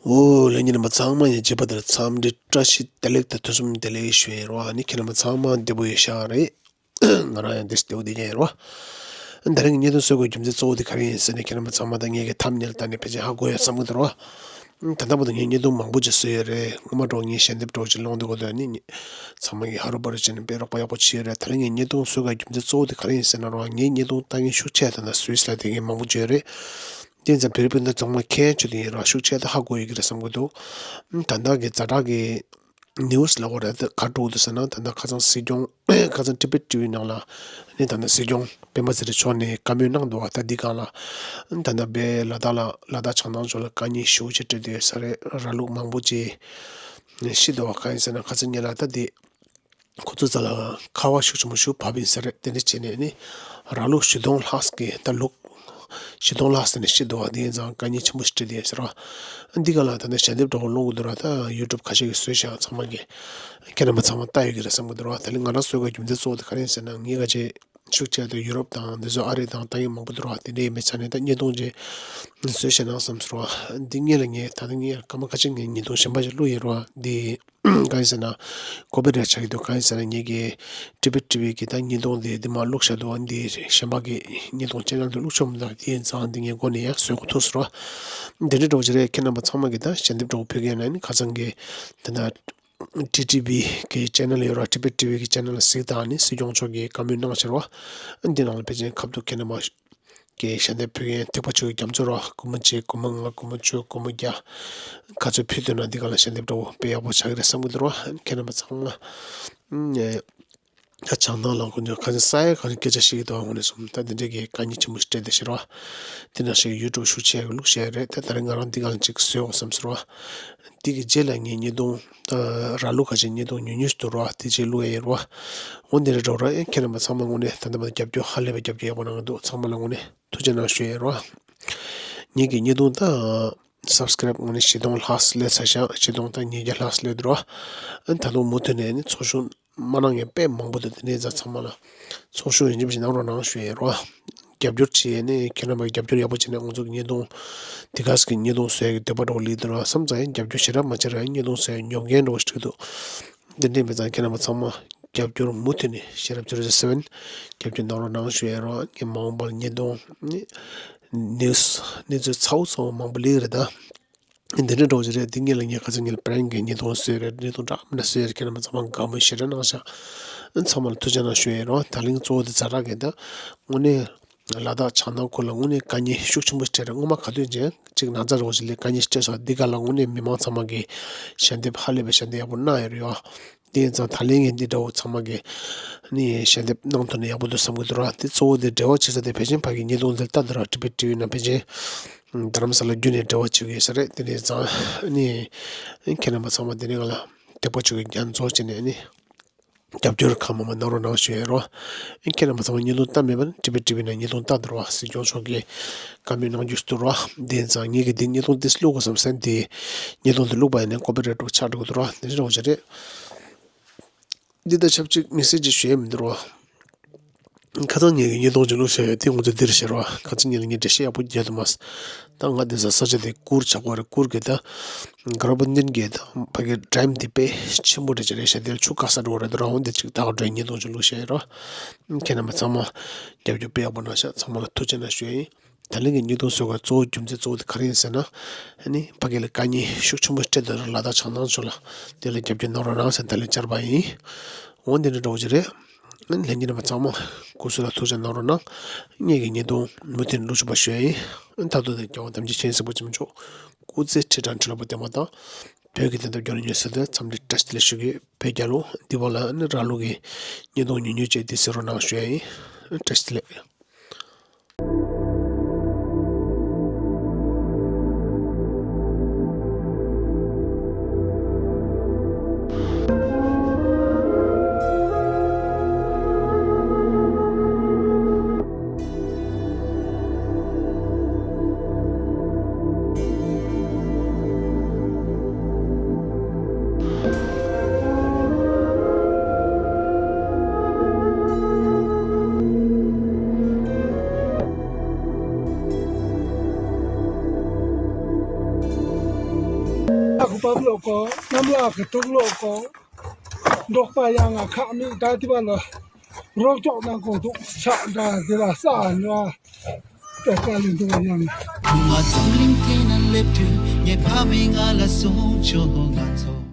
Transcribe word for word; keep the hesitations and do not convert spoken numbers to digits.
འོ་ལྷན་རྒྱས་རྣམ་པ་ཚང་མ་ཡང་བྱིས་པ་དེར་འཚམས་འདྲི་བཀྲ་ཤིས་བདེ་ལེགས་དང་ཐུགས་བསམ་བདེ་ལེགས་ཞུ་ཡིན་རོགས། ཨ་ནི་ཁྱེད་རྣམ་པ་ཚང་མ་བདེ་པོ་ཡོད་ཤག་རེད། ང་རང་ཡང་བདེ་ཞིང་བདེ་པོ་བསྡད་ཀྱི་ཡིན་རོགས། ད་རིང་གི་བརྙན་ཐུང་བཟོ་དགོས་རྒྱུ་མཚན་གཙོ་བོ་དེ་ག་རེ་ཡིན་ཟེར་ན། ཁྱེད་རྣམ་པ་ཚང་མ་ད་ངེད་ཀྱི་ཐམ་ནེལ་ལྟ་ནས་ཕལ་ཆེར་ཧ་གོ་ཡོད་བསམ་གྱི་འདུག་རོགས། ད་ལྟ་བར་དུ་ངས་བརྙན་ཐུང་མང་པོ་ཅིག་བཟོས་ཡོད་རེད། སྔོན་མ་འདྲ་བོ་ངས་ཞལ་འདེབས་འདྲ་བོ་ཅིག་སློང་དུས་སྐབས་དུ་ནི་ཚང་མ་གིས་ཧ་རུ་བ་རུ་བྱས་ནས་དཔེ་རོགས་པ་ཡག་པོ་བྱས་ཡོད་རེད། ད་རིང་ངས་བརྙན་ཐུང་བཟོ་དགོས་རྒྱུ་མཚན་གཙོ་བོ་དེ་ག་རེ་ཡིན་ཟེར་ན་རོགས། ངས་བརྙན་ཐུང་ལྟ་མཁན་ཤུགས་ཆེ་ད་ལྟ་སུད་སི་ལ་བསྡད་མཁན་མང་པོ་ཅིག་ཡོད་རེད། དེ་ཙང་བོད་རིགས་སྤུན་ཟླ་ཚང་མ་མཁྱེན་ཆོག་དེ་ཡིན་རོགས། ཤུགས་ཆེ་ད་ཧ་གོ་ཡོད་ཀྱི་རེད་བསམ་གྱི་འདུག་ད་ལྟ་གི་ཛ་དྲག་གི་ནིའུ་སི་ལབ་དགོས་རེད། ད་ག་འགྲོ་འདུག་ཟེར་ན། ད་ལྟ་ཁ་སང་སྲིད་སྐྱོང་ཁ་སང་ཊི་བེཊ་ཊི་ཝི་ནང་ལ་ནི་ད་ལྟ་སྲིད་སྐྱོང་སྤེན་པ་ཚེ་རིང་མཆོག་ནས་བཀའ་མོལ་གནང་འདུག་བ། ད་འདི་སྒང་ལ་ད་ལྟ་བའི་ལ་དྭགས་ལ་ལ་དྭགས་བྱང་ཐང་ཕྱོགས་ལ་དཀའ་ཉེན་ཞེ་པོ་ཅིག་འཕྲད་བསྡད་ཡོད་ས་རེད། ར་ལུག་མང་པོ་ཅིག་ཤི་འདུག་བ། གང་ཡིན་ཟེར་ན་ཁ་སང་ཉིན་ལ་ད་འདི་ཁོ་ཚོ་རྩ་ལ་ཁ་བ་ཤུགས་ཆེན་པོ་ཞིག་བབས་ཡིན་ས་རེད། དེ་འདྲ་བྱས་ནས་ནི་ར་ལུག་བཞི་སྟོང་ལྷག་གི་ད་ལུག་བཞི་སྟོང་ལྷག་ཟེར་ནས་ཤི་འདུག་བ། དེ་ཡིན་ཙང་དཀའ་ཉེན་ཆེན་པོ་ཞིག་འཕྲད་བསྡད་ཡོད་ཟེར་བ། འདི་ག་ལ་ད་ནི་ཞལ་འདེབས་འདྲ་བོ་སློང་གི་འདུག་ར། ད་ཡུ་ཊུབ་ཁ་ཤས་ཀྱིས་བཟོས་ཤག་ཚང་མ་གིས་ཁྱེད་རྣམ་པ་ཚང་མ་ལྟ་ཡོད་ཀྱི་རེད་བསམ་གྱི་འདུག་ར། ད་ལན་ང་རང་བཟོ་དགོས་རྒྱུ་མཚན་གཙོ་བོ་དེ་ག་རེ་ཡིན་ཟེར་ན། ངས་ཁ་ཆེ་ཤུགས་ཆེ་དུ་ཡུ་རོབ་དང་འདི་ཚོ་ཨ་རི་དང་ལྟ་མཁན་མང་པོ་འདུག་ར། དེ་འདྲ་ཡིན་པའི་ཆ་ནས་ད་བརྙན་ཐུང་ཅིག་བཟོས་ཤེས་ན་བསམ་སོང་ར། འདི་སྔོན་ལ་ངས་ད་ལྟ་ངས་སྐར་མ་ཁ་ཤས་ངས་བརྙན་ཐུང་གཞན་པ་ཞིག་བླུགས་ཡོད་ར། འདི་གང་ཡིན་ཟེར་ན་ཀོ་པི་རའེ་ཊི་ཆགས་ཀྱི་འདུག་གང་ཡིན་ཟེར་ན་ངེད་ཀྱི་ཊི་བེཊ་ཊི་ཝི་གི་ད་བརྙན་ཐུང་འདི་འདི་མར་བླུགས་བཞག་འདུག་འདི་གཞན་པ་གི་བརྙན་ཐུང་ཅེ་ནལ་དུ་བླུགས་ཆོག་མི་འདུག་དེ་ཡིན་ཙང་འདི་ངས་འགོ་ནས་ཡང་བཟོ་དགོས་ཐུག་སོང་ར། འདི་འདྲ་འདྲ་བོ་ཅིག་རེད། ཁྱེད་རྣམ་པ་ཚང་མ་གིས་ད་ཞལ་འདེབས་འདྲ་བོ་ཕུལ་མཁན་ཡིན་ན་ནི་ཁ་སང་གི་ད་ལྟ་ཊི་ཊི་ཝི་གི་ཅེ་ནལ་ཡོད་ར། ཊི་བེཊ་ཊི་ཝི་གི་ཅེ་ནལ་ལ་གཟིགས་དང་། ནི་སྲིད་སྐྱོང་མཆོག་གིས་བཀའ་མོལ་གནང་ཕྱིར་རོ། འདི་ནང་ལ་ཕལ་ཆེར་ཁ་ཐུག་ཁྱེད་རྣམ་པ་གི་ཞལ་འདེབས་ཕུལ་མཁན་ཐེག་པ་ཆོས་ཀྱི་རྒྱ་མཚོ་རོ། སྒོར་མོ་གཅིག་སྒོར་མོ་ལྔ་སྒོར་མོ་བཅུ་སྒོར་མོ་བརྒྱ། ག་ཚོད་ཕུལ་འདུག་ན་འདི་ག་ལ་ཞལ་འདེབས་འདྲ་བོ་དཔེ་ཡག་པོ་ཆགས་ཀྱི་རེད་བསམ་གྱི་འདུག་རོ། ཁྱེད་རྣམ་པ་ཚང་མ་ད་བྱང་ཐང་ལ་ཁོ་ཚོས་ག་ཚོད་ས་ཡ་ག་ཚོད་སྐད་ཆ་བཤད་ཀྱི་འདུག་འོ་ནས་སོང་། ད་འདི་འདྲའི་གི་དཀའ་ཉེན་ཆེན་པོ་ཞིག་འཕྲད་བསྡད་ཤག་རོ། དེ་ནང་བཞིན་ཡུ་ཊུབ་ཤུགས་ཆེ་བླུགས་བཞག་རེད། ད་ད་རེས་ང་རང་འདི་ག་ལ་ཅིག་བཟོས་འོ་བསམ་སོང་རོ། དེ་གི་རྗེས་ལ་ངས་བརྙན་ཐུང་ད་ར་ལུག་ཁ་ཤས་བརྙན་ཐུང་ཉུང་ཉུང་ཞིག་འདུག་རོ། དེ་ཅིག་བླུགས་ཡ་ཡིན་རོ། འོ་འདི་འདྲ་འདྲ་བོ་ར། ཨེ་ཁྱེད་རྣམ་པ་ཚང་མ་དངོས་གནས་ད་ལྟ་བར་དུ་རྒྱབ་སྐྱོར་ཧ་ལས་པའི་རྒྱབ་སྐྱོར་ཡག་པོ་གནང་གི་འདུག་ཚང་མ་ལ་དངོས་གནས་ཐུགས་རྗེ་གནང་ཞུ་ཡ་ཡིན་རོ། ངེད་ཀྱི་བརྙན་ཐུང་ད་སབ་སི་ཀ་རེབ་དངོས་གནས་བཞི་སྟོང་ལྷག་སླེབས་ཚར་ཤག་བཞི་སྟོང་དང་ཉིས་བརྒྱ་ལྷག་སླེབས་འདུག་རོ། ཨ་ད་དུང་མུ་མཐུད་ནས་ནི་ཚོགས་ཞུགས་མ་གནང་མཁན་དཔེ་མང་པོ་འདུག་དེ་ནས་ཙང་ཚང་མ་ལ་ཚོགས་ཞུགས་ཡང་ཅིག་གནང་རོགས་གནང་ཞུ་ཡ་ཡིན་རོ། རྒྱབ་སྐྱོར་བྱེད་ཡས་ནི་ཁྱེད་རྣམ་པ་རྒྱབ་སྐྱོར་ཡག་པོ་བྱས་ནས་ང་ཚོ་གི་བརྙན་ཐུང་དེ་ག་ཟེ་གི་བརྙན་ཐུང་བཟོ་ཡ་གི་འདོད་པ་འདྲ་བོ་སླེབས་འདུག་རོ། བསམ་ཙང་ཡང་རྒྱབ་སྐྱོར་ཞེ་དྲག་མ་བྱས་ར་ཡང་བརྙན་ཐུང་བཟོ་ཡ་ཉོབ་མཁན་འདྲ་བོ་ཞིག་འདུག་དེ་འདྲ་མེད་ཙང་ཁྱེད་རྣམ་པ་ཚང་མ་རྒྱབ་སྐྱོར་མུ་མཐུད་ནས་ཤེས་རབ་ཛི་རོ་ཛི་རོ་སེ་བེན་རྒྱབ་སྐྱོར་གནང་རོགས་གནང་ཞུ་ཡ་ཡིན་རོ། ངས་མ་འོངས་པར་བརྙན་ཐུང་ནི་ནིའུ་སི་གནས་ཚུལ་ཚ་བོ་ཚ་བོ་མང་པོ་སླེབས་ཀྱི་རེད་ད། འདི་འདྲ་འདྲ་བོ་ཅིག་རེད། འདི་ངེད་ལ་ངས་ཁ་སང་ངེད་ལ་པྲེང་གི་བརྙན་ཐུང་བཟོས་རེད། བརྙན་ཐུང་འདྲ་མི་འདྲ་བཟོས་རེད། ཁྱེད་རྣམ་པ་ཚང་མ་དགའ་མོས་ཞེ་དྲག་གནང་ཤག་ཚང་མ་ལ་ཐུགས་རྗེ་གནང་ཞུ་ཡ་ཡིན་རོ། ད་ལན་གཙོ་བོ་དེ་ཛ་དྲག་གི་ད་དངོས་གནས་ལ་དྭགས་བྱང་ཐང་ཁུལ་ལ་དངོས་གནས་དཀའ་ཉེན་ཤུགས་ཆེན་པོ་འཕྲད་རེད། སྔོན་མ་ག་དུས་ཅིག་ཅིག་ན་ཚ་འདྲ་བོ་ཞིག་ལས་དཀའ་ཉེན་ཞིག་འཕྲད་སོང་། འདི་ག་ལ་དངོས་གནས་མི་མང་ཚང་མ་གིས་ཞལ་འདེབས་ཧ་ལས་པའི་ཞལ་འདེབས་ཡག་པོ་གནང་ཡོད་རེད་ཡོ། དེ་ཡིན་ཙང་ད་ལན་ངས་འདི་འདྲ་བོ་ཚང་མ་གིས་ནི་ཞལ་འདེབས་གནང་ཐུབ་ན་ཡག་པོ་འདུག་བསམ་གྱི་འདུག་ར། དེ་གཙོ་བོ་དེ་འབྲེལ་བ་བྱེད་ས་དེ་ཕལ་ཆེར་ཕ་གི་བརྙན་ཐུང་འདིར་ལྟ་འདུག་ར། ཊི་བེཊ་ཊི་ཝི་ནང་ཕལ་ཆེར་རྡ་རམ་ས་ལ་བརྒྱུད་ནས་འབྲེལ་བ་བྱེད་ཀྱི་ཡོད་ས་རེད། དེ་ནས་ཙང་ནི་ཁྱེད་རྣམ་པ་ཚང་མ་དེ་ནས་ང་ལ་ཐེག་པ་ཆོས་ཀྱི་རྒྱ་མཚོ་བྱས་ནས་ནི་རྒྱབ་སྐྱོར་གང་མང་མང་གནང་རོགས་གནང་ཞུ་ཡ་ཡིན་རོ། ཁྱེད་རྣམ་པ་ཚང་མ་བརྙན་ཐུང་ལྟ་མེད་པ་ན་ཊི་བེཊ་ཊི་ཝི་ནང་བརྙན་ཐུང་ལྟ་འདུག་ར། སྲིད་སྐྱོང་མཆོག་གིས་བཀའ་མོལ་གནང་རྒྱུ་ཞིག་འདུག་ར། དེ་ཡིན་ཙང་ངེད་ཀྱིས་འདི་བརྙན་ཐུང་འདི་བླུག་དགོས་བསམ་སེམས་དེ་བརྙན་ཐུང་འདི་བླུག་པ་ཡིན་ན་ཀོ་པི་རའེ་ཊི་ཆགས་འགྲོ་གི་འདུག་ར། དེ་འདྲ་འདྲ་བོ་ཅིག་རེད། འདི་དང་ཆབས་ཅིག་མི་སེ་ཇི་ཞུ་ཡས་མི་འདུག་རོ། ཁ་སང་ངས་ཀྱི་བརྙན་ཐུང་ཅིག་བླུགས་བཞག་ཡོད། དེ་ང་ཚོ་འདིར་བཤད་རོགས། ཁ་སང་ངས་ལ་ངས་འགྲེལ་བཤད་ཡག་པོ་རྒྱག་ཐུབ་མ་སོང་། ད་ང་འདི་ས་ས་ཆ་དེ་གུར་ཆག་གི་རེད། གུར་གི་ད་གར་བོ་ནན་གི་ད་ཕ་གི་ཌེམ་དེ་དཔེ་ཆེན་པོ་རེད་ཅེས་རེད་བཤད། དེར་ཆུ་དཀའ་ས་འགྲོ་རེད་འདུག་ར། འོ་འདི་ཅིག་ད་ག་འགྲོ་བརྙན་ཐུང་ཅིག་བླུགས་བཞག་ཡོད་རོ། ཁྱེད་རྣམ་པ་ཚང་མ་རྒྱབ་སྐྱོར་དཔེ་ཡག་པོ་གནང་ཤག་ཚང་མ་ལ་ཐུགས་རྗེ་གནང་ཞུ་ཡ་ཡིན། ད་ལན་གྱི་བརྙན་ཐུང་བཟོ་དགོས་གཙོ་བོ་རྒྱུ་མཚན་གཙོ་བོ་དེ་ག་རེ་ཡིན་ཟེར་ན། ཨ་ནི་ཕ་གི་ལ་དཀའ་ཉེན་ཤུགས་ཆེན་པོ་འཕྲད་འདུག་ར། ལ་དྭགས་བྱང་ཐང་ཕྱོགས་ལ་དེ་ལ་རྒྱབ་སྐྱོར་གནང་རོགས་གནང་ཟེར་ད་ལན་བཅར་བ་ཡིན། འོ་འདི་འདྲ་འདྲ་བོ་ཅིག་རེད། ཨ་ནི་ལྷན་རྒྱས་རྣམ་པ་ཚང་མ་སྐུ་གཟུགས་ལ་ཐུགས་རྗེ་གནང་རོགས་གནང་། ངེད་ཀྱི་བརྙན་ཐུང་མུ་མཐུད་བླུག་ཆོག་པ་ཞུ་ཡ་ཡིན། ཨ་ནི་ད་དུང་དེ་རྒྱལ་བ་དམ་ཅན་མཁྱེན་བརྩེ་པོ་ཆེན་པོ་མཆོག་སྐུ་ཚེ་ཁྲི་ཕྲག་ཁྲི་ལོ་པོ་བརྟན་པ་དང་། བོད་ཀྱི་བདེན་མཐའ་རྒྱུན་ལ་མྱུར་སེལ་དུ་འཚམས་འདྲི་བཀྲ་ཤིས་བདེ་ལེགས་ཞུ་གི། བོད་རྒྱལ་ལོ། འདི་བ་ལ་ཨ་ནི་ར་ལུག་གི་བརྙན་ཐུང་ཉུང་ཉུང་བཅས་འདི་གཟིགས་རོགས་གནང་ཞུ་ཡ་ཡིན། བཀྲ་ཤིས་བདེ་ལེགས། བབ་ལོག་གོ། གནམ་ལག་གི་ཐུག་ལོག་གོ། འབྲོག་པ་ཡང་ང་ཁག་མིག་ད་དེ་བ་ལ་རོགས་ཅོག་ནང་གོང་དུ་ཆག་འདྲ་དེ་ལ་ས་ཉོ་ཏེ་དཀའ་ལས་འདུག་ཡང་། ང་འཛམ་གླིང་སྟེང་ན་སླེབས་དུས་ངའི་ཕ་མས་ང་ལ་གསུངས་བྱུང་། ང་ཚོ་